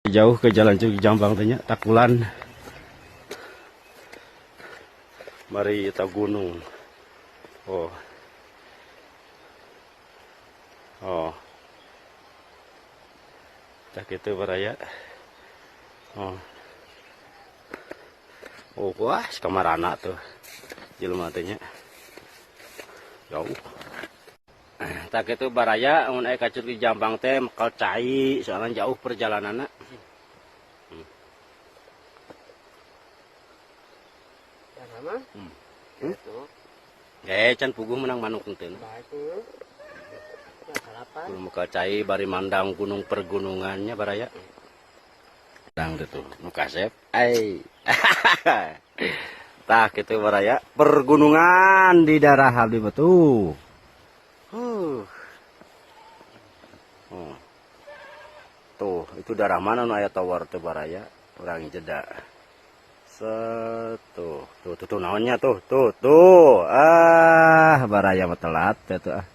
Jauh ke jalan Curug Jambang teh nya, takulan. Mari eta gunung. Oh. Oh. Tah kitu baraya. Oh. Oh, wah, kamarana tuh. Jelema teh nya. Jauh. Tah kitu baraya, mun aya ka Curug Jambang teh mekal cai, soalnya jauh perjalananna. Can puguh menang manuk teh. Kudu mekal cai bari mandang gunung pergunungannya baraya. Dang tuh nu kasep. Ai. Tah kitu baraya, pergunungan di daerah abdi mah tuh. Oh. Tuh, itu daerah mana nu aya tower teh baraya? Urang jeda. Set tuh, tuh, tuh, tuh naonnya tuh, tuh, tuh. Ah, baraya mah telat teh tuh ah.